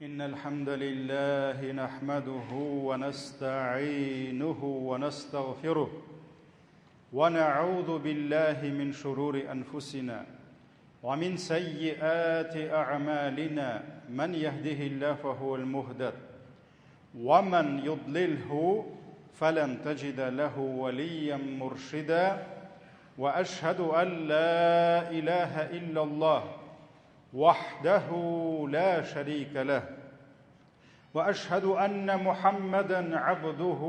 إن الحمد لله نحمده ونستعينه ونستغفره ونعوذ بالله من شرور أنفسنا ومن سيئات أعمالنا من يهده الله فهو المهدد ومن يضلله فلن تجد له وليا مرشدا واشهد ان لا اله الا الله وحده لا شريك له واشهد ان محمدا عبده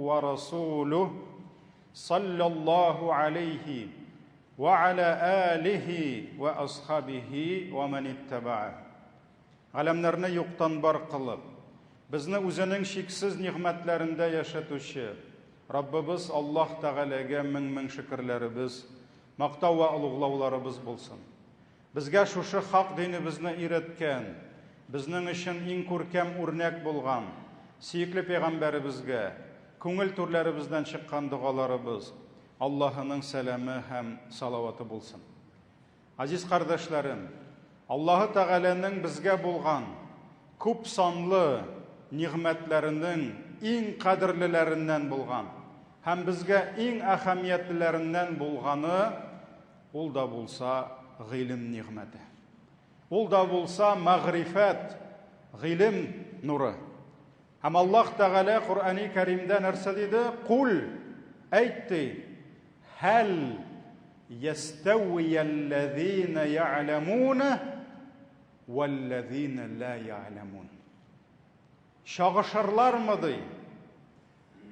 ورسوله صلى الله عليه وعلى اله واصحابه ومن اتبعه Галәмнәрне юктан бар кылып, безне үзенең чиксез нигъмәтләрендә яшәтүче Раббыбыз Аллаһ Тәгаләгә мең-мең шөкерләребез, мактау вә олуглауларыбыз булсын. Безгә шушы хак динебезне өйрәткән, безнең өчен иң күркәм үрнәк булган сөекле пәйгамбәребезгә күңел түрләребездән чыккан догаларыбыз, Аллаһының сәламе һәм салаваты булсын. Азиз кардәшләрем, Аллаһы Тәгаләнең безгә булган күп санлы нигъмәтләренең иң кадерлеләреннән булган һәм безгә иң әһәмиятлеләреннән булганы ул да булса гыйлем нигъмәте. Ул да булса мәгърифәт, гыйлем нуры. Һәм Аллаһ Тәгалә Коръәни Кәримдә нәрсә диде? Кул әйт ди. Хәл ястәвиялләзина я'ламуна вәлләзина ла я'ламун. Чагышырлармы ди?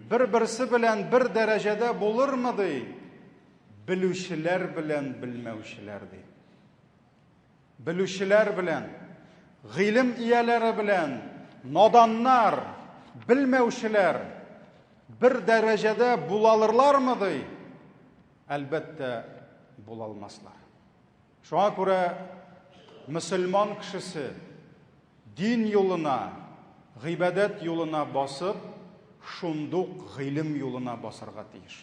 Бер-берсе белән бер дәрәҗәдә булырмы ди? Белүчеләр белән белмәүчеләр ди. Белүчеләр белән, гыйлем ияләре белән наданнар, белмәүчеләр бер дәрәҗәдә булалырлармы ди? Әлбәттә, була алмаслар. Шуңа күрә мөселман кешесе дин юлына, гыйбадәт юлына басып, шундук гыйлем юлына басарга тиеш.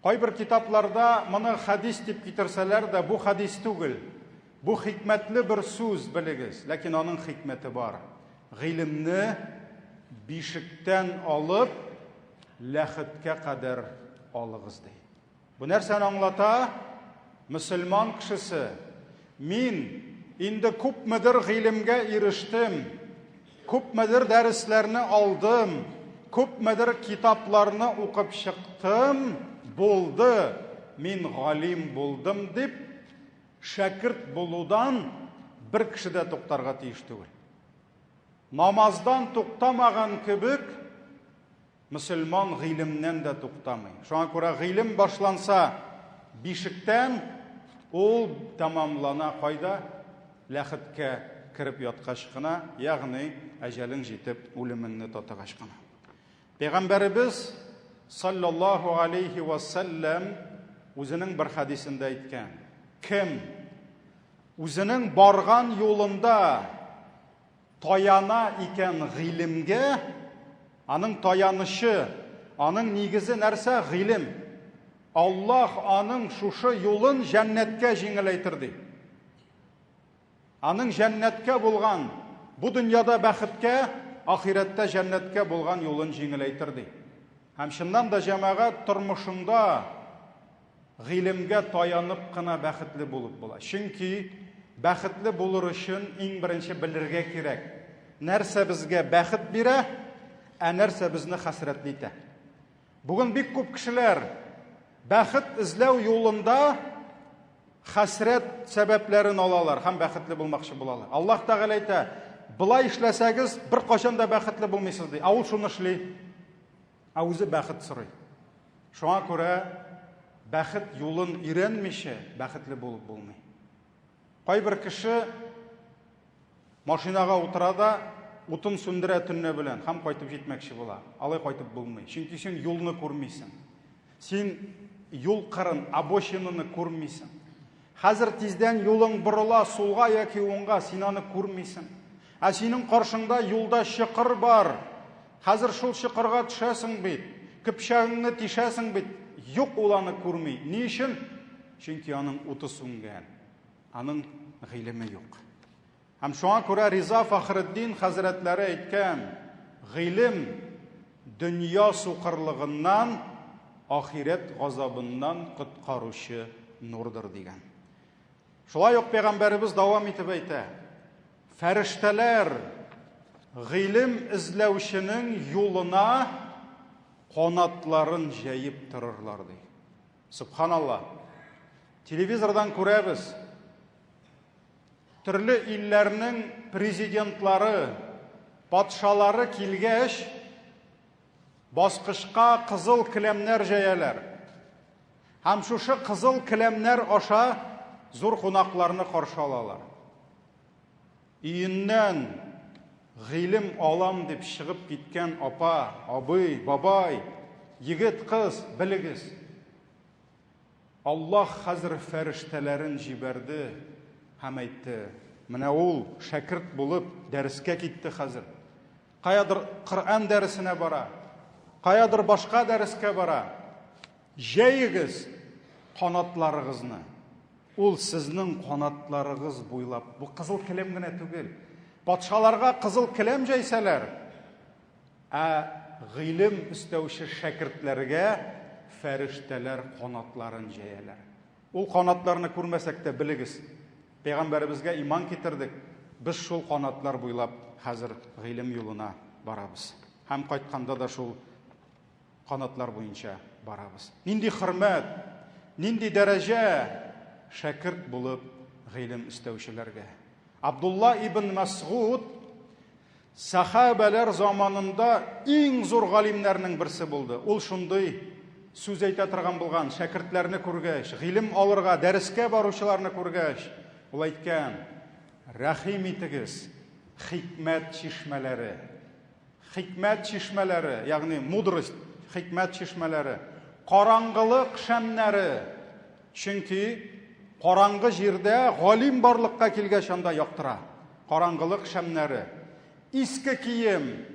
Кайбер китапларда моны хәдис дип китерсәләр дә, бу хәдис түгел. Бу хикмәтле бер сүз, белегез, ләкин аның хикмәте бар. Гыйлемне бишектән алып ләхеткә кадәр алыгыз ди. Бу нәрсәне аңлата? Мөселман кешесе, мин инде күпмедер гыйлемгә ирештем, күпмедер дәресләрне алдым, күпмедер китапларны укып чыктым, булды, мин галим булдым дип, шәкерт булудан бер кеше дә туктарга тиеш түгел. Намаздан туктамаган кебек, Мөселман гыйлемнән дә туктамый. Шуңа күрә гыйлем башланса бишектән, ул тәмамлана кайда? Ләхеткә кереп яткач кына, ягъни әҗәлең җитеп, үлемеңне татыгач кына. Пәйгамбәребез саллаллаһу алейхи ва сәлләм үзенең бер хәдисендә әйткән: Кем үзенең барган юлында Таяна икән гыйлемгә, аның таянычы, аның нигезе нәрсә? Гыйлем. Аллаһ аның шушы юлын җәннәткә җиңеләйтер ди. Аның җәннәткә булган, бу дөньяда бәхеткә, ахирәттә җәннәткә булган юлын җиңеләйтер ди. Һәм чыннан да җәмәгать тормышында Гыйлемгә таянып кына бәхетле булып була. Чөнки бәхетле булыр өчен иң беренче белергә кирәк, нәрсә безгә бәхет бирә, ә нәрсә безне хәсрәтле итә. Бүген бик күп кешеләр бәхет эзләү юлында хәсрәт сәбәпләрен алалар һәм бәхетле булмакчы булалар. Аллаһ Тәгалә әйтә, болай эшләсәгез, беркайчан да бәхетле булмыйсыз ди. Ә ул шуны эшли. Ә үзе бәхет сорый. Шуңа күрә бәхет юлын өйрәнмичә бәхетле булып булмый. Кайбер кеше машинага утыра да утын сүндерә төнлә белән һәм кайтып җитмәкче була. Алай кайтып булмый. Чөнки син юлны күрмисең. Син юл кырын, обочинаны күрмисең. Хәзер тиздән юлың борыла сулга яки уңга, син аны күрмисең. Ә синең каршыңда юлда чокыр бар. Хәзер шул чокырга төшәсең бит, көпчәгеңне тишәсең бит. Юк, ул аны күрми. Ни өчен? Чөнки аның уты сүнгән. Аның гыйлеме юк. Һәм шуңа күрә Риза Фахретдин хәзрәтләре әйткән, гыйлем дөнья сукырлыгыннан, ахирәт газабыннан коткаручы нурдыр дигән. Шулай ук пәйгамбәребез дәвам итеп әйтә, фәрештәләр гыйлем эзләүченең юлына канатларын җәеп торырлар ди. Субханалла. Телевизордан күрәбез. Төрле илләрнең президентлары, патшалары килгәч, баскычка кызыл келәмнәр җәяләр. Һәм шушы кызыл келәмнәр аша зур кунакларны каршы алалар. Өеннән гыйлем алам дип чыгып киткән апа, абый, бабай, егет, кыз, белегез. Аллаһ хәзер фәрештәләрен җибәрде һәм әйтте, менә ул шәкерт булып дәрескә китте хәзер. Каядыр Коръән дәресенә бара, каядыр башка дәрескә бара. Җәегез канатларыгызны. Ул сезнең канатларыгыз буйлап, бу кызыл келәм генә түгел. Патшаларга кызыл келәм җәйсәләр, ә гыйлем өстәүче шәкертләргә фәрештәләр канатларын җәяләр. Ул канатларны күрмәсәк тә белегез, пәйгамбәребезгә иман китердек, без шул канатлар буйлап хәзер гыйлем юлына барабыз. Һәм кайтканда да шул канатлар буенча барабыз. Нинди хөрмәт, нинди дәрәҗә шәкерт булып гыйлем өстәүчеләргә. Абдулла ибн Мәсгуд сәхабәләр заманында иң зур галимнәрнең берсе булды. Ул шундый сүз әйтә торган булган, шәкертләрне күргәч, гыйлем алырга, дәрескә баручыларны күргәч, ул әйткән: "Рәхим итегез, хикмәт чишмәләре. Хикмәт чишмәләре, ягъни мудрость, хикмәт чишмәләре, караңгылык шәмнәре. Чөнки караңгы җирдә галим барлыкка килгәч анда яктыра. Караңгылык шәмнәре. Иске кием,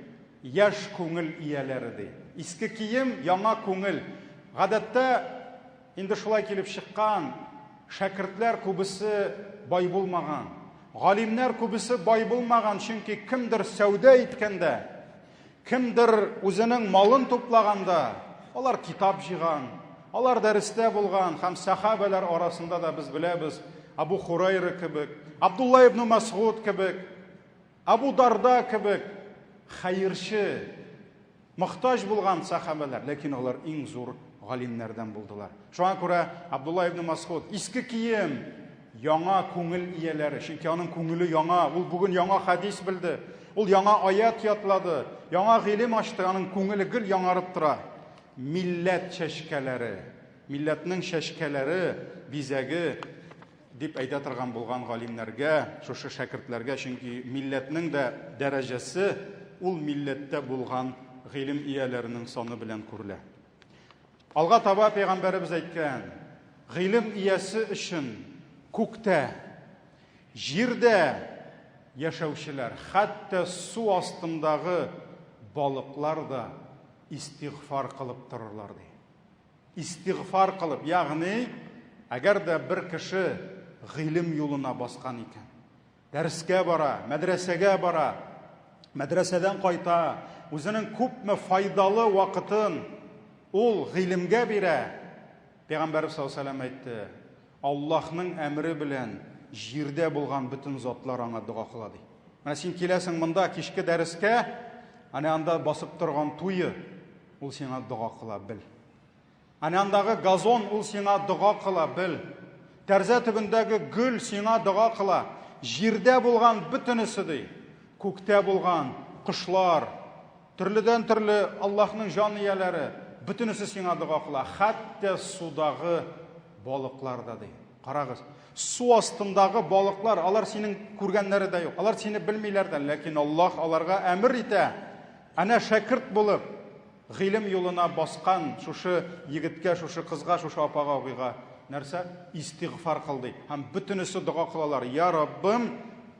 яшь күңел ияләре ди. Иске кием, яңа күңел. Гадәттә Инде шулай килеп чыккан, шәкертләр күбесе бай булмаган. Галимнәр күбесе бай булмаган, чөнки кемдер сәүдә иткәндә, кемдер үзенең малын туплаганда, алар китап җыйган, алар дәрестә булган һәм сәхабәләр арасында да без беләбез, Абу Хурайра кебек, Абдулла ибн Масгуд кебек, Абу Дарда кебек хәерче, мохтаҗ булган сәхабәләр, ләкин алар иң зур галимнәрдән булдылар. Шуңа күрә Абдулла ибн Масгуд иске кием, яңа күңел ияләре, чөнки аның күңеле яңа, ул бүген яңа хәдис белде, ул яңа аят ятлады, яңа гыйлем ачты, аның күңеле гел яңарып тора. Милләт чәчкәләре, милләтнең чәчкәләре, бизәге Дип әйтә торган булган галимнәргә, шушы шәкертләргә, чөнки милләтнең дә дәрәҗәсе ул милләттә булган гыйлем ияләренең саны белән күрелә. Алга таба пәйгамбәребез әйткән, гыйлем иясе өчен күктә, җирдә яшәүчеләр, хәтта су астындагы балыклар да истигъфар кылып торырлар ди. Истигъфар кылып, ягъни әгәр дә бер кеше гыйлем юлына баскан икән, дәрескә бара, мәдрәсәгә бара, мәдрәсәдән кайта, үзенең күпме файдалы вакытын ул гыйлемгә бирә, Пәйгамбәрбез саллаллаһу алейһи әйтте, Аллаһның әмере белән җирдә булган бөтен затлар аңа дога кыла ди. Менә син киләсең монда кичке дәрескә, әнә анда басып торган туе, Ул сиңа дога кыла, бел. Әнә андагы газон, ул сиңа дога кыла, бел. Тәрзә төбендәге гөл сиңа дога кыла. Җирдә булган бөтенесе ди. Күктә булган кошлар, төрледән төрле Аллаһның җан ияләре, бөтенесе сиңа дога кыла. Хәтта судагы балыклар да ди. Карагыз, су астындагы балыклар, алар синең күргәннәре дә юк. Алар сине белмиләр дә, ләкин Аллаһ аларга әмер итә. Әнә шәкерт булып, гыйлем юлына баскан шушы егеткә, шушы кызга, шушы апага, абыйга нәрсә? Истигъфар кыл ди. Һәм бөтенесе дога кылалар. Я Раббым,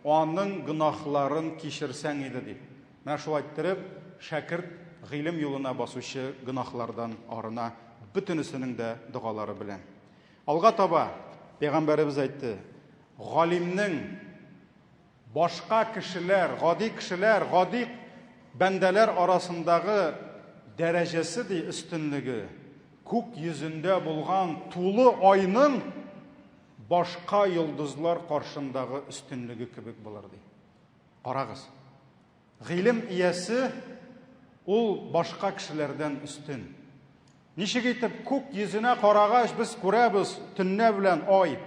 аның гөнаһларын кичерсәң иде дип. Менә шулай иттереп, шәкерт гыйлем юлына басучы гөнаһлардан арына бөтенесенең дә догалары белән. Алга таба пәйгамбәребез әйтте, галимнең Башка кешеләр, гади кешеләр, гади бәндәләр арасындагы дәрәҗәсе, ди, өстенлеге, күк йөзендә булган тулы айның башка йолдызлар каршындагы өстенлеге кебек булыр, ди. Карагыз. Гыйлем иясе ул башка кешеләрдән өстен. Ничек итеп күк йөзенә карагач без күрәбез төннә белән ай.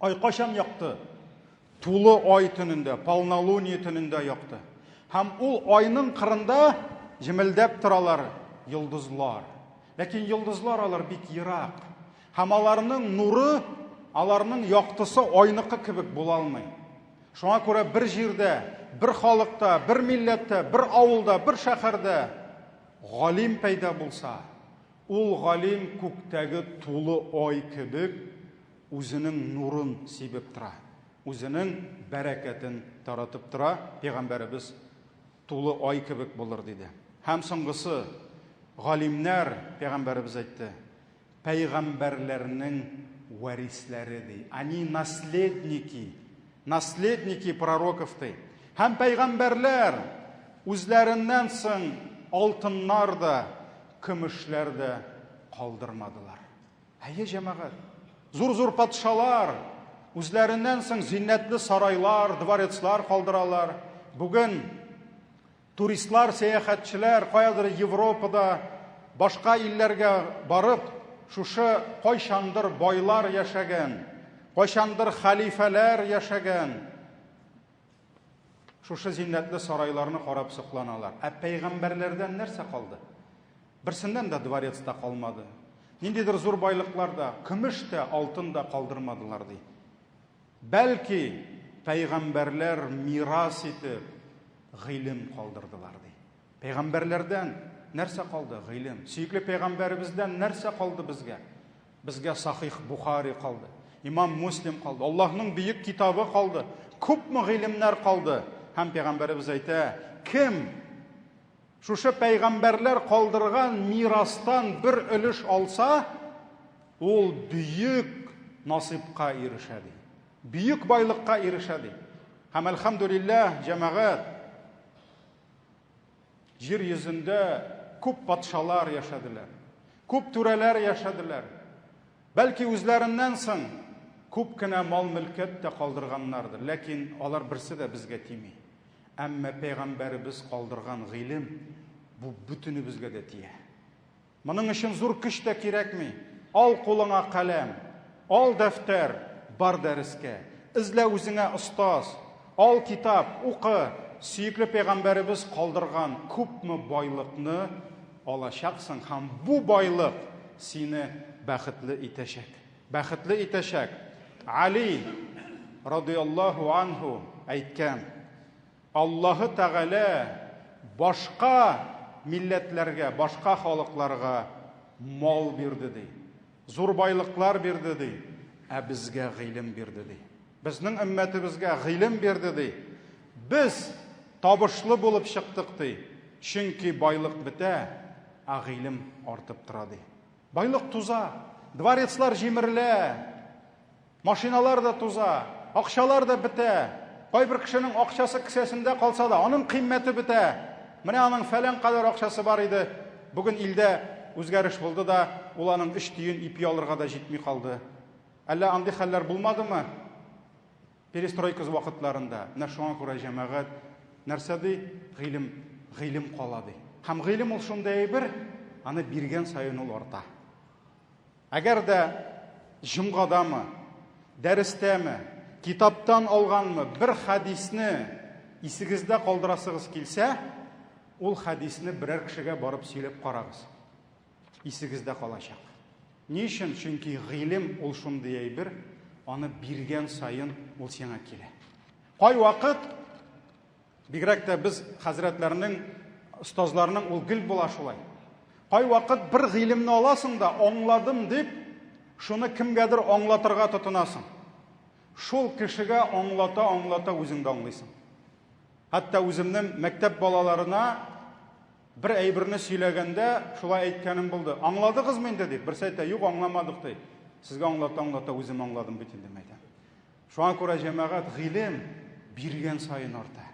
Ай кайчан якты? Тулы ай төнендә, полнолуние төнендә якты. Һәм ул айның кырында җемелдәп торалар йолдызлар. Ләкин йолдызлар алар бик ерак. Һәм аларның нуры, аларның яктысы айныкы кебек була алмый. Шуңа күрә бер җирдә, бер халыкта, бер милләттә, бер авылда, бер шәһәрдә галим пәйда булса, ул галим күктәге тулы ай кебек үзенең нурын сибеп тора, үзенең бәрәкәтен таратып тора, пәйгамбәребез тулы ай кебек булыр диде. Һәм соңгысы, галимнәр, пәйгамбәребез әйтте, пәйгамбәрләрнең вәрисләре ди. Они наследники, наследники пророков ди. Һәм пәйгамбәрләр үзләреннән соң алтыннар да, көмешләр дә калдырмадылар. Әйе, җәмәгать. Зур-зур патшалар үзләреннән соң зиннәтле сарайлар, дворецлар калдыралар. Бүген туристлар, сәяхәтчеләр каядыр Европада, башка илләргә барып, шушы кайчандыр байлар яшәгән, кайчандыр хәлифәләр яшәгән шушы зиннәтле сарайларны карап сокланалар. Ә пәйгамбәрләрдән нәрсә калды? Берсеннән дә дворец та калмады. Ниндидер зур байлыклар да, көмеш тә, алтын да калдырмадылар ди. Бәлки, пәйгамбәрләр мирас итеп гыйлем калдырдылар ди. Пәйгамбәрләрдән нәрсә калды? Гыйлем. Сөекле пәйгамбәребездән нәрсә калды безгә? Безгә Сахих Бухари калды, Имам Муслим калды, Аллаһның бөек китабы калды, күпме гыйлемнәр калды. Һәм пәйгамбәребез әйтә, кем шушы пәйгамбәрләр калдырган мирастан бер өлеш алса, ул бөек насыйпка ирешә ди. Бөек байлыкка ирешә ди. Һәм әлхәмдүлилләһ, җәмәгать, җир йөзендә күп патшалар яшәделәр. Күп түрәләр яшәделәр. Бәлки үзләреннән соң күп кенә мал-мөлкәт тә калдырганнардыр, ләкин алар берсе дә безгә тими. Әмма пәйгамбәребез калдырган гыйлем бу бөтенебезгә дә тия. Моның өчен зур көч тә кирәкми. Ал кулыңа каләм, ал дәфтәр, бар дәрескә. Эзлә үзеңә остаз, ал китап, укы. Сөекле пәйгамбәребез калдырган күпме байлыкны алачаксың һәм бу байлык сине бәхетле итәчәк. Бәхетле итәчәк. Али радиаллаһу анһу әйткән, Аллаһы Тәгалә башка милләтләргә, башка халыкларга мал бирде ди. Зур байлыклар бирде ди, ә безгә гыйлем бирде ди. Безнең өммәтебезгә гыйлем бирде ди. Без табышлы булып чыктык ди. Чөнки байлык бетә, ә гыйлем артып тора ди. Байлык туза, дворецлар җимерелә, машиналар да туза, акчалар да бетә. Кайбер кешенең акчасы кесәсендә калса да, аның кыйммәте бетә. Менә аның фәлән кадәр акчасы бар иде. Бүген илдә үзгәреш булды да, ул аның өч тиен ипи алырга да җитми калды. Әллә андый хәлләр булмадымы? Перестройка вакытларында. Менә шуңа күрә җәмәгать нәрсә ди? Гыйлем, гыйлем кала ди. Һәм гыйлем ул шундый әйбер, аны биргән саен ул арта. Әгәр дә җомгадамы, дәрестәме, китаптан алганмы бер хәдисне исегездә калдырасыгыз килсә, ул хәдисне берәр кешегә барып сөйләп карагыз. Исегездә калачак. Ни өчен? Чөнки гыйлем ул шундый әйбер, аны биргән саен ул сиңа килә. Кайвакыт Бигрәк тә без хәзрәтләрнең, остазларның ул гел була шулай. Кайвакыт бер гыйлемне аласың да, аңладым дип, шуны кемгәдер аңлатырга тотынасың. Шул кешегә аңлата-аңлата үзең дә аңлыйсың. Хәтта үземнең мәктәп балаларына бер әйберне сөйләгәндә шулай әйткәнем булды. Аңладыгызмы инде дип, берсе әйтә, юк, аңламадык ди. Сезгә аңлата-аңлата үзем аңладым бит инде, мәйтәм. Шуңа күрә җәмәгать гыйлем Биргән саен арта.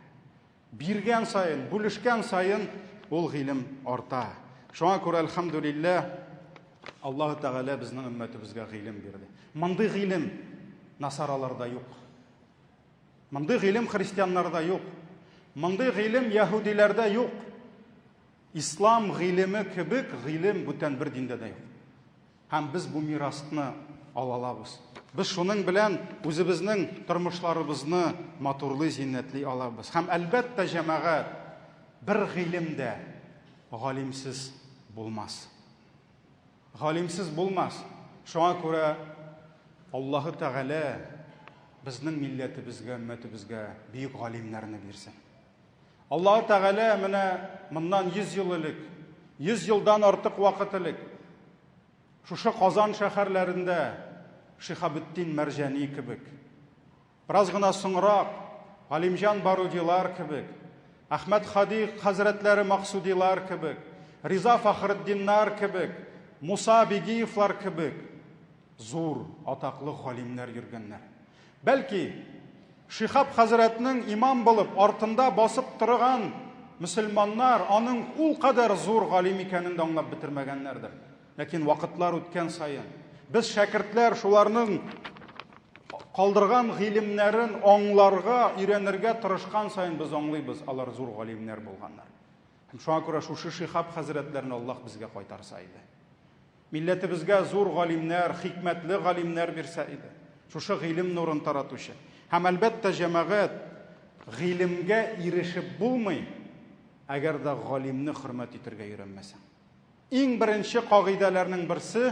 Биргән саен, бүлешкән саен ул гыйлем арта. Шуңа күрә, әлхәмдүлилләһ, Аллаһу Тәгалә безнең өммәтебезгә гыйлем бирде. Мондый гыйлем насараларда юк. Мондый гыйлем христианнарда юк. Мондый гыйлем яһүдиләрдә юк. Ислам гыйлеме кебек гыйлем бүтән бер диндә дә юк. Һәм без бу мирасны ала алабыз. Без шуның белән үзебезнең тормышларыбызны матурлый, зиннәтли алабыз. Һәм, әлбәттә, җәмәгать, бер гыйлем дә галимсез булмас. Галимсез булмас. Шуңа күрә Аллаһы Тәгалә безнең милләтебезгә, өммәтебезгә бөек галимнәрне бирсен. Аллаһы Тәгалә менә моннан 100 ел элек, 100 елдан артык вакыт элек шушы Казан шәһәрләрендә Шиһабетдин Мәрҗани кебек, бераз гына соңрак Галимҗан Барудилар кебек, Әхмәт Хади хәзрәтләре Максудилар кебек, Риза Фахретдиннар кебек, Муса Бигиевлар кебек зур, атаклы галимнәр йөргәннәр. Бәлки, Шихаб хәзрәтнең имам булып артында басып торган мөселманнар аның ул кадәр зур галим икәнен дә аңлап бетермәгәннәрдер. Ләкин вакытлар үткән саен, без шәкертләр шуларның калдырган гыйлемнәрен аңларга, өйрәнергә тырышкан саен без аңлыйбыз, алар зур галимнәр булганнар. Һәм шуңа күрә шушы Шихаб хәзрәтләрне Аллаһ безгә кайтарса иде. Милләтебезгә зур галимнәр, хикмәтле галимнәр бирсә иде. Шушы гыйлем нурын таратучы. Һәм, әлбәттә, җәмәгать, гыйлемгә ирешеп булмый, әгәр дә галимне хөрмәт итергә өйрәнмәсәң. Иң беренче кагыйдәләрнең берсе,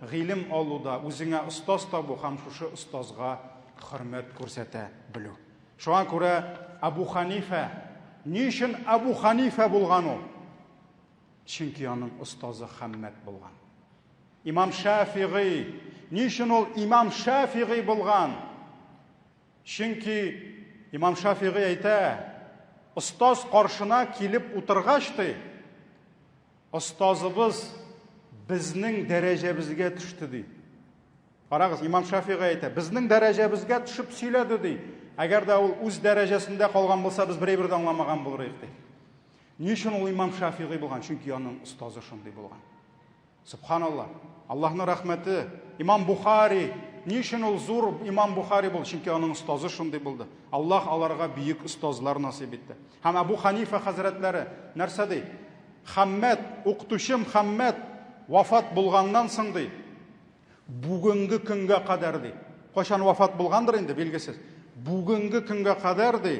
гыйлем алуда үзеңә остаз табу һәм шушы остазга хөрмәт күрсәтә белү. Шуңа күрә Әбу Ханифә, ни өчен Әбу Ханифә булган ул? Чөнки аның остазы Хәммәд булган. Имам Шафигый, ни өчен ул имам Шафигый булган? Чөнки имам Шафигый әйтә, остаз каршына килеп утыргач ди, остазыбыз безнең дәрәҗәбезгә төште ди. Карагыз, имам Шафигый әйтә, безнең дәрәҗәбезгә төшеп сөйләде ди. Әгәр дә ул үз дәрәҗәсендә калган булса, без берәй бер дә аңламаган булыр идек ди. Ни өчен ул имам Шафигый булган? Чөнки аның остазы шундый булган. Субханалла. Аллаһның рәхмәте. Имам Бухари. Ни өчен ул зур имам Бухари булды? Чөнки аның остазы шундый булды. Аллаһ аларга бөек остазлар насыйп итте. Һәм Абу Ханифа хәзрәтләре нәрсә ди? Хаммәд, укытучым Хаммәд вафат булганнан соң ди, Бүгенге көнгә кадәр ди. Кайчан вафат булгандыр инде, билгесез. Бүгенге көнгә кадәр ди,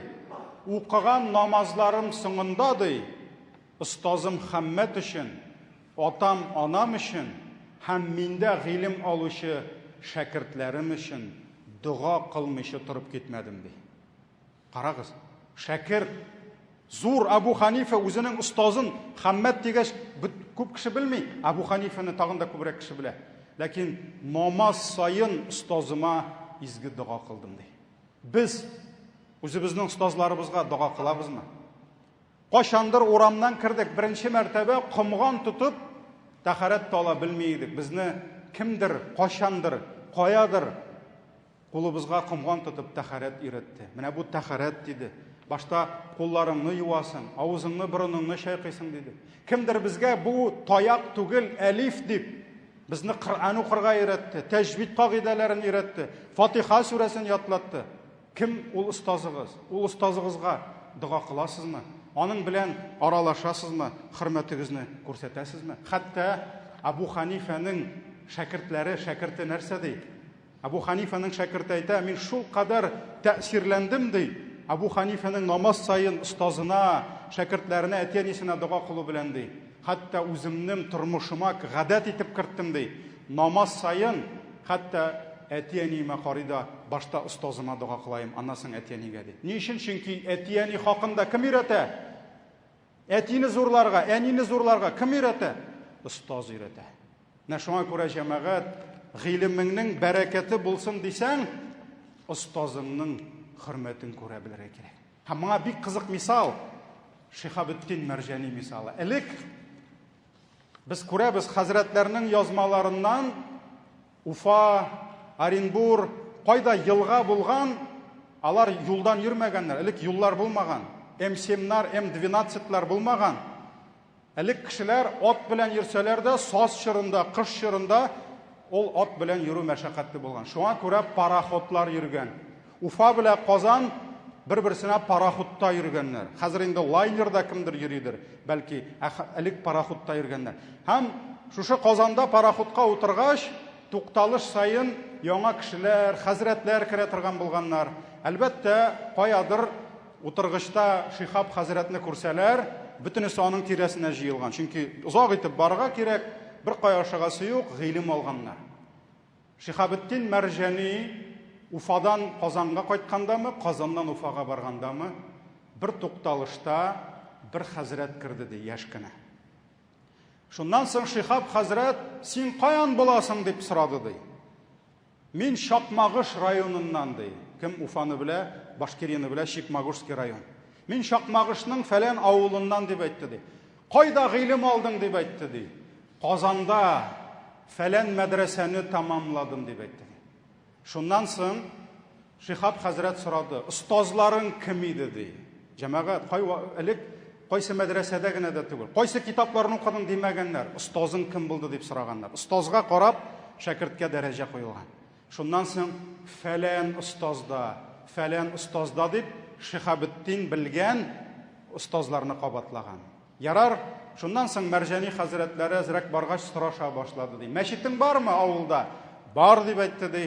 укыган намазларым соңында ди, остазым Хәммәт өчен, атам, анам өчен һәм миндә гыйлем алучы шәкертләрем өчен дога кылмыйча торып китмәдем ди. Карагыз, шәкерт, зур Абу Ханифа үзенең остазын Хаммәд дигәч, күп кеше белми, Абу Ханифаны тагын да күбрәк кеше белә. Ләкин намаз саен остазыма изге дога кылдым ди. Без үзебезнең остазларыбызга дога кылабызмы? Кайчандыр урамнан кердек, беренче мәртәбә комган тотып, тәхәрәт тә ала белми идек. Безне кемдер, кайчандыр, каядыр Кулыбызга комган тотып тәхәрәт өйрәтте. Менә бу тәхәрәт, диде. Башта кулларыңны юасың, авызыңны, борыныңны чайкыйсың, диде. Кемдер безгә бу таяк түгел, әлиф дип, безне Коръән укырга өйрәтте, тәҗвид кагыйдәләрен өйрәтте, Фатиха сүрәсен ятлатты. Кем ул остазыгыз? Ул остазыгызга дога кыласызмы? Аның белән аралашасызмы? Хөрмәтегезне күрсәтәсезме? Хәтта Абу Ханифәнең шәкертләре, шәкерте нәрсә ди? Әбу Ханифәнең шәкерте әйтә, мин шул кадәр тәэсирләндем, ди, Әбу Ханифәнең намаз саен остазына, шәкертләренә, әти-әнисенә дога кылу белән, ди. Хәтта үземнең тормышыма гадәт итеп керттем, ди. Намаз саен, хәтта әти-әниемә карый да, башта остазыма дога кылаем, аннан соң әти-әнигә, ди. Ни өчен? Чөнки әти-әни хакында кем өйрәтә? Әтине зурларга, әнине зурларга кем өйрәтә? Остаз өйрәтә. Менә шуңа күрә җәмәгать, гыйлемеңнең бәрәкәте булсын дисәң, остазыңның хөрмәтен күрә белергә кирәк. Һәм моңа бик кызык мисал, Шиһабетдин Мәрҗани мисалы. Элек без күрәбез хәзрәтләрнең язмаларыннан Уфа, Оренбур, кайда елга булган, Алар юлдан йөрмәгәннәр, элек юллар булмаган. М7-нар, М12-лар булмаган. Элек кешеләр ат белән йөрсәләр дә, саз чорында, кыш чорында ул ат белән йөрү мәшәкатьле булган. Шуңа күрә пароходлар йөргән. Уфа белән Казан бер-берсенә пароходта йөргәннәр. Хәзер инде лайнерда кемдер йөридер, бәлки, ә элек пароходта йөргәннәр. Һәм шушы Казанда пароходка утыргач, тукталыш саен яңа кешеләр, хәзрәтләр керә торган булганнар. Әлбәттә, каядыр утыргычта Шиһаб хәзрәтне күрсәләр, бөтенесе аның тирәсенә җыелган. Чөнки озак итеп барырга кирәк, бер кая ашыгасы юк, гыйлем алганнар. Шиһабетдин Мәрҗани Уфадан Казанга кайткандамы, Казаннан Уфага баргандамы, бер тукталышта бер хәзрәт керде ди, яшь кенә. Шуннан соң Шиһаб хәзрәт, син каян буласың, дип сорады ди. Мин Чакмагыш районыннан, ди. Кем Уфаны белә, Башкирияне белә, Чикмагушский район. Мин Чакмагышның фәлән авылыннан, дип әйтте, ди. Кайда гыйлем алдың, дип әйтте, ди. Казанда фәлән мәдрәсәне тәмамладым, дип әйтте, ди. Шуннан соң Шихаб хәзрәт сорады, остазларың кем иде, ди. Җәмәгать, кай элек кайсы мәдрәсәдә генә дә түгел, кайсы китапларны укыдың димәгәннәр, остазың кем булды дип сораганнар. Остазга карап шәкерткә дәрәҗә куелган. Шуннан соң фәлән остазда, фәлән остазда дип Шихабетдин белгән остазларны кабатлаган. Ярар, шуннан соң Мәрҗани хәзрәтләре әзрәк баргач сораша башлады, ди. Мәчетең бармы авылда? Бар, дип әйтте, ди.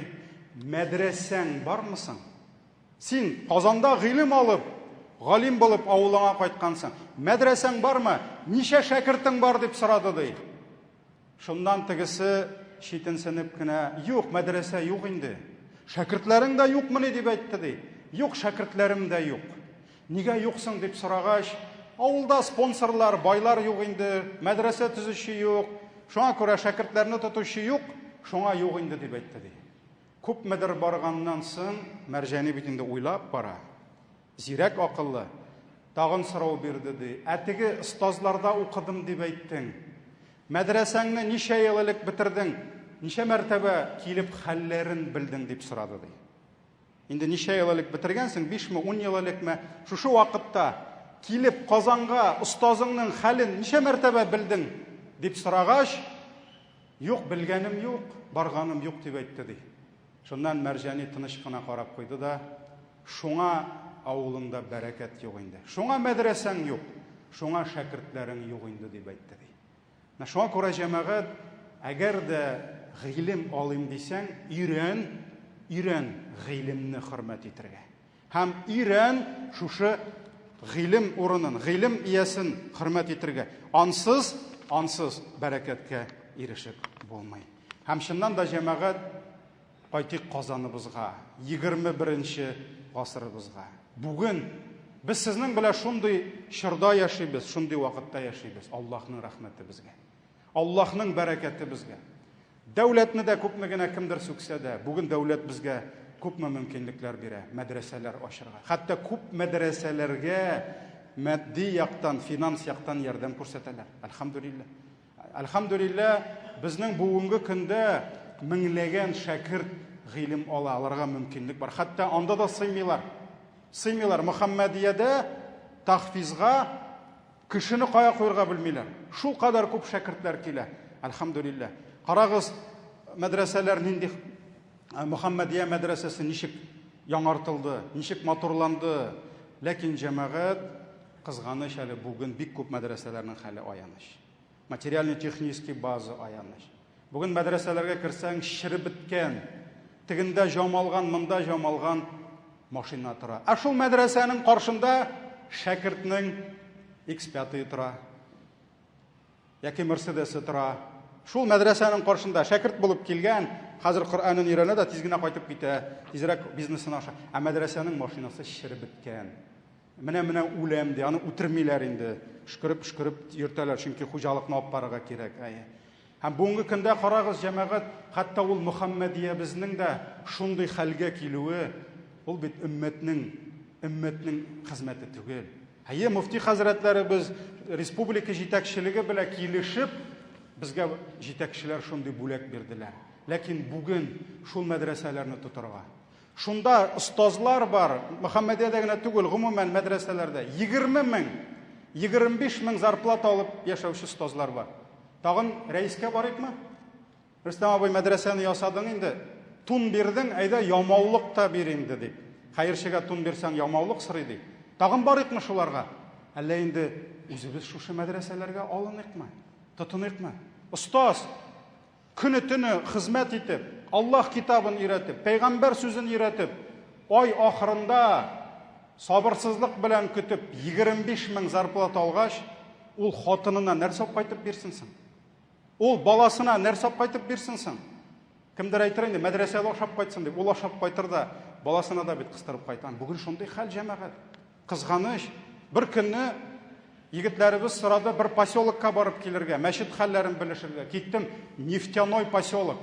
Мәдрәсәң бармы соң? Син Казанда гыйлем алып, галим булып авылыңа кайткансың. Мәдрәсәң бармы? Ничә шәкертең бар, дип сорады, ди. Шуннан тегесе читенсенеп кенә, Юк, мәдрәсә юк инде. Шәкертләрең дә юкмыни, дип әйтте, ди. Юк, шәкертләрем дә юк. Нигә юксың, дип сорагач, авылда спонсорлар, байлар юк инде, мәдрәсә төзүче юк, шуңа күрә шәкертләрне тотучы юк, шуңа юк инде, дип әйтте, ди. Күпмедер барганнан соң, Мәрҗани бит инде уйлап бара. Зирәк акыллы. Тагын сорау бирде, ди. Ә теге остазларда укыдым дип әйттең. Мәдрәсәңне ничә ел элек бетердең? Ничә мәртәбә килеп хәлләрен белдең, дип сорады, ди. Инде ничә ел элек бетергәнсең, бишме, ун ел элекме? Шушы вакытта килеп Казанга остазыңның хәлен ничә мәртәбә белдең? дип сорагач, юк, белгәнем юк, барганым юк дип әйтте, ди. Шуннан Мәрҗани тыныч кына карап куйды да, шуңа авылыңда бәрәкәт юк инде. Шуңа мәдрәсәң юк, шуңа шәкертләрең юк инде, дип әйтте, ди. Менә шуңа күрә, җәмәгать, әгәр дә гыйлем алыйм дисәң, өйрән, өйрән гыйлемне хөрмәт итәргә. Һәм өйрән шушы гыйлем урынын, гыйлем иясен хөрмәт итәргә. Ансыз, ансыз бәрәкәткә ирешеп булмый. Һәм чыннан да, җәмәгать, Кайтыйк Казаныбызга, 21 гасырыбызга. Бүген без сезнең белән шундый чорда яшибез, шундый вакытта яшибез. Аллаһның рәхмәте безгә. Аллаһның бәрәкәте безгә. Дәүләтне дә күпме генә кемдер сүксә дә, бүген дәүләт безгә күпме мөмкинлекләр бирә, мәдрәсәләр ачырга. Хәтта күп мәдрәсәләргә матди яктан, финанс яктан ярдәм күрсәтәләр. Әлхәмдүлилләһ. Әлхәмдүлилләһ, безнең бүгенге көндә меңләгән шәкерт гыйлем ала, аларга мөмкинлек бар. Хәтта анда да сыймыйлар. Сыймыйлар. Мөхәммәдиядә тахфизга кешене кая куярга белмиләр. Шул кадәр күп шәкертләр килә. Әлхәмдүлилләһ. Карагыз, мәдрәсәләр нинди Мөхәммәдия мәдрәсәсе ничек яңартылды, ничек матурланды. Ләкин җәмәгать кызганыч әле бүген бик күп мәдрәсәләрнең хәле аяныч. Материально-технический база аяныч. Бүген мәдрәсәләргә керсәң, череп беткән, тегендә җамалган, монда җамалган машина тора. Ә шул мәдрәсәнең каршында шәкертнең X5 тора. Яки Мерседесы тора. Шул мәдрәсәнең каршында шәкерт булып килгән, хәзер Коръәнен өйрәнә дә тиз генә кайтып китә, тизрәк бизнесын аша. Ә мәдрәсәнең машинасы череп беткән. Менә-менә үләм ди, аны үтермиләр инде. Өшкереп-өшкереп йөртәләр, чөнки хуҗалыкны алып барырга кирәк. Әйе. Һәм бүгенге көндә карагыз, җәмәгать, хәтта ул Мөхәммәдиябезнең дә шундый хәлгә килүе, ул бит өммәтнең, өммәтнең хезмәте түгел. Әйе, мөфти хәзрәтләребез республика җитәкчелеге белән килешеп, безгә җитәкчеләр шундый бүләк бирделәр. Ләкин бүген шул мәдрәсәләрне тотарга, Шунда остазлар бар, Мөхәммәдиядә генә түгел, гомумән мәдрәсәләрдә 20 мең, 25 мең зарплата алып яшәүче остазлар бар. Тагын рәискә барыйкмы? Рөстәм абый, мәдрәсәне ясадың инде, тун бирдең, әйдә ямаулык та бир инде, дип. Хәерчегә тун бирсәң, ямаулык сорый, ди. Тагын барыйкмы шуларга? Әллә инде үзебез шушы мәдрәсәләргә алыныйкмы? Тотыныйкмы? Остаз, көне-төне хезмәт итеп, Аллаһ китабын өйрәтеп, пәйгамбәр сүзен өйрәтеп, ай ахырында сабырсызлык белән көтеп 25 мең зарплата алгач, ул хатынына нәрсә алып кайтып бирсен соң? Ул баласына нәрсә алып кайтып бирсен соң? Кемдер әйтер инде, мәдрәсәдә ашап кайтсын дип, ул ашап кайтыр да, баласына да бит кыстырып кайта. Бүген шундый хәл, җәмәгать. Кызганыч. Бер көнне егетләребез сорады бер поселокка барып килергә, мәчет хәлләрен белешергә. Киттем, нефтяной поселок.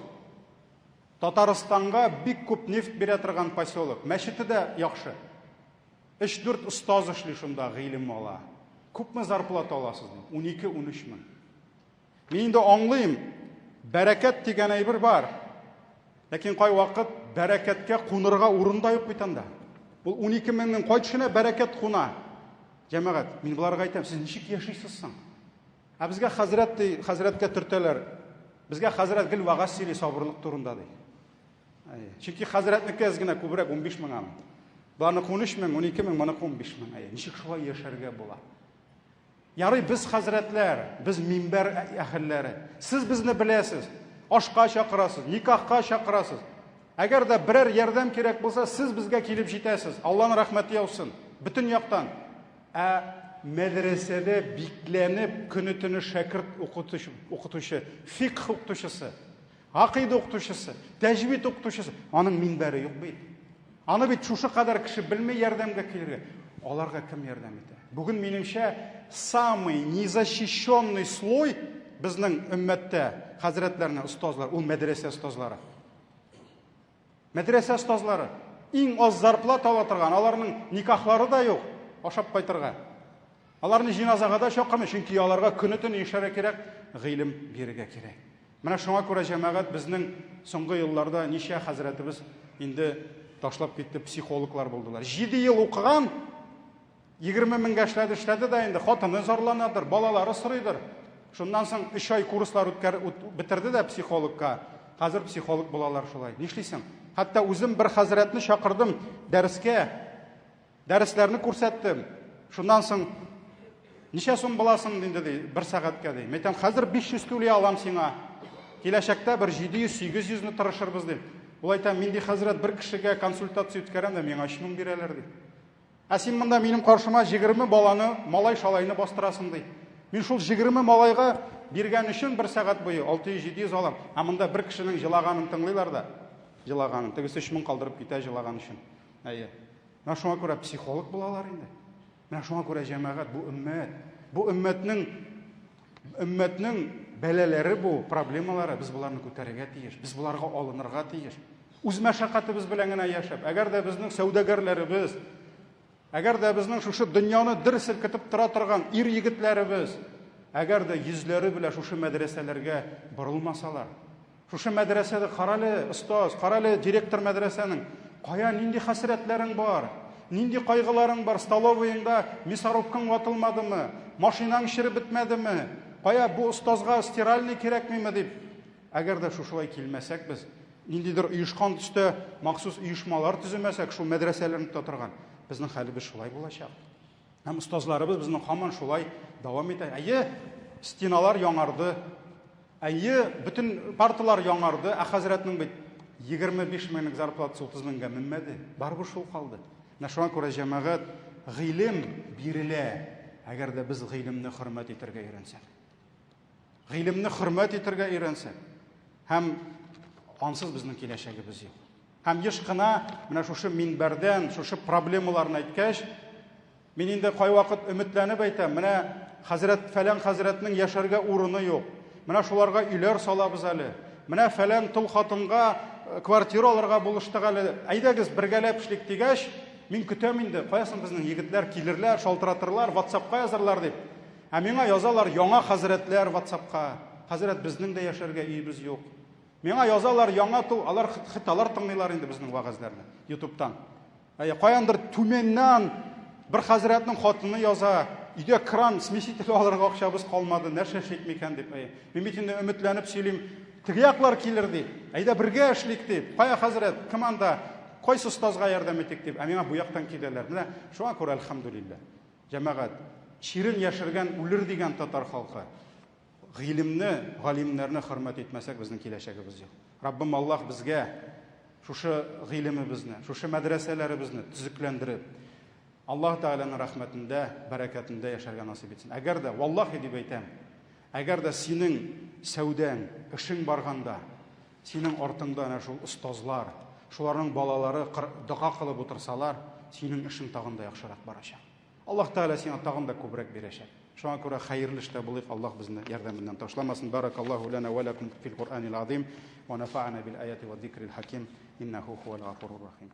Татарстанга бик күп нефть бирә торган поселок. Мәчете дә яхшы. Өч-дүрт остаз эшли шунда, гыйлем ала. Күпме зарплата аласыз? 12-13 мең. Мин инде аңлыйм, бәрәкәт дигән әйбер бар. Ләкин кайвакыт бәрәкәткә кунырга урын да юк бит анда. Ул 12 меңнең кай төшенә бәрәкәт куна? Җәмәгать, мин боларга әйтәм, сез ничек яшисез соң? Ә безгә хәзрәт ди, хәзрәткә төртәләр. Безгә хәзрәт гел вәгазь сөйли сабырлык турында ди. Чөнки хәзрәтнеке әз генә күбрәк 15 мең аның. Боларныкы 13 мең, 12 мең, моныкы 15 мең. Ничек шулай яшәргә була? Ярый, без хәзрәтләр, без минбәр әһелләре. Сез безне беләсез. Ашка чакырасыз, никахка чакырасыз. Әгәр дә берәр ярдәм кирәк булса, сез безгә килеп җитәсез. Алланың рәхмәте яусын. Бөтен яктан. Ә мәдрәсәдә бикләнеп, көне-төне шәкерт укытучы, укытучы, фикх укытучысы, Гакыйда укытучысы, тәҗвид укытучысы, аның минбәре юк бит. Аны бит шушы кадәр кеше белми ярдәмгә килергә. Аларга кем ярдәм итә? Бүген минемчә самый незащищенный слой безнең өммәттә хәзрәтләрне, остазлар, ул мәдрәсә остазлары. Мәдрәсә остазлары иң аз зарплата ала торган, аларның никахлары да юк, ашап кайтырга. Аларны җиназага да чакырмый, чөнки аларга көне-төне нишләргә кирәк? Гыйлем бирергә кирәк. Менә шуңа күрә җәмәгать безнең соңгы елларда ничә хәзрәтебез инде ташлап китте, психологлар булдылар. 7 ел укыган, 20 меңгә эшләде, эшләде дә инде хатыны зарланадыр, балалары сорыйдыр. Шуннан соң 3 ай курслар үткәр, бетерде дә психологка. Хәзер психолог булалар шулай. Нишлисең? Хәтта үзем бер хәзрәтне чакырдым дәрескә. Дәресләрне күрсәттем. Шуннан соң ничә сум буласың инде ди, бер сәгатькә ди. Мәйтәм, хәзер 500 түли алам сиңа. Киләчәктә бер 700-800 не тырышырбыз ди. Ул әйтә, мин ди хәзрәт бер кешегә консультация үткәрәм дә миңа 3000 бирәләр ди. Ә син монда минем каршыма 20 баланы, малай-шалайны бастырасың ди. Мин шул 20 малайга биргән өчен бер сәгать буе 600-700 алам. Ә монда бер кешенең җылаганын тыңлыйлар да. Җылаганын. Тегесе 3000 калдырып китә җылаган өчен. Әйе. Менә шуңа күрә психолог булалар инде. Менә шуңа күрә җәмәгать бу өммәт, бу өммәтнең өммәтнең бәлаләре бу, проблемалары, без боларны күтәрергә тиеш, без боларга алынырга тиеш. Үз мәшәкатебез белән генә яшәп, әгәр дә безнең сәүдәгәрләребез, әгәр дә безнең шушы дөньяны дер селкетеп тора торган ир егетләребез, әгәр дә йөзләре белән шушы мәдрәсәләргә борылмасалар, Шушы мәдрәсәдә карале, остаз, карале, директор мәдрәсәнең, кая нинди хәсрәтләрең бар, нинди кайгыларың бар, столовыеңда мясорубкаң ватылмадымы, машинаң череп бетмәдеме, кая бу остазга стиральный кирәкмиме дип. Әгәр дә шушылай килмәсәк без, ниндидер оешкан төстә махсус оешмалар төземәсәк, шул мәдрәсәләрне тота торган, безнең хәлебез шулай булачак. Һәм остазларыбыз безнең һаман шулай дәвам итә. Әйе, стеналар яңарды. Әйе, бөтен парталар яңарды, ә хәзрәтнең бит 25 меңлек зарплатасы 30 меңгә менмәде. Барыбер шул калды. Менә шуңа күрә җәмәгать гыйлем бирелә, әгәр дә без гыйлемне хөрмәт итәргә өйрәнсәк. Гыйлемне хөрмәт итәргә өйрәнсәк. Һәм ансыз безнең киләчәгебез юк. Һәм еш кына менә шушы минбәрдән, шушы проблемаларны әйткәч, мин инде кайвакыт өметләнеп әйтәм, менә хәзрәт фәлән хәзрәтнең яшәргә урыны юк. Менә шуларга өйләр салабыз әле. Менә фәлән тол хатынга э, квартира алырга булыштык әле. Әйдәгез, бергәләп эшлик дигәч, мин көтәм инде, кая соң безнең егетләр килерләр, шалтыратырлар, WhatsApp-ка язарлар дип. Ә миңа язалар яңа хәзрәтләр WhatsApp-ка. Хәзрәт, безнең дә яшәргә өебез юк. Миңа язалар, яңа ту, алар хит алар тыңлыйлар инде безнең вәгазьләрне ютубтан. Әйе, каяндыр Түмәннән бер хәзрәтнең хатыны яза, өйдә кран, смеситель алырга акчабыз калмады, нәрсә эшлик микән дип. Әйе. Мин бит инде өметләнеп сөйлим, теге яклар килер дип. Әйдә бергә эшлик дип. Кая хәзрәт, кем анда? Кайсы остазга ярдәм итик дип. Ә миңа бу яктан киләләр. Менә шуңа күрә әлхәмдүлилләһ. Җәмәгать, чирен яшергән үлер дигән татар халкы. Гыйлемне, галимнәрне хөрмәт итмәсәк, безнең киләчәгебез юк. Раббым Аллаһ безгә шушы гыйлемебезне, шушы мәдрәсәләребезне төзекләндереп, Аллаһ Тәгаләнең рәхмәтендә, бәрәкәтендә яшәргә насыйп итсен. Әгәр дә, валлахи дип әйтәм, әгәр дә синең сәүдәң, эшең барганда, синең артыңда әнә шул остазлар, шуларның балалары дога кылып утырсалар, синең эшең тагын да яхшырак барачак. Аллаһ Тәгалә сиңа тагын да күбрәк бирәчәк. Шуңа күрә хәерле эштә булыйк, Аллаһ безне ярдәменнән ташламасын. Баракаллаһу лана ва лакум фил Куръанил азим ва нафа'ана бил аяти ва зикрил хаким. Иннаху хуал гафурур рахим.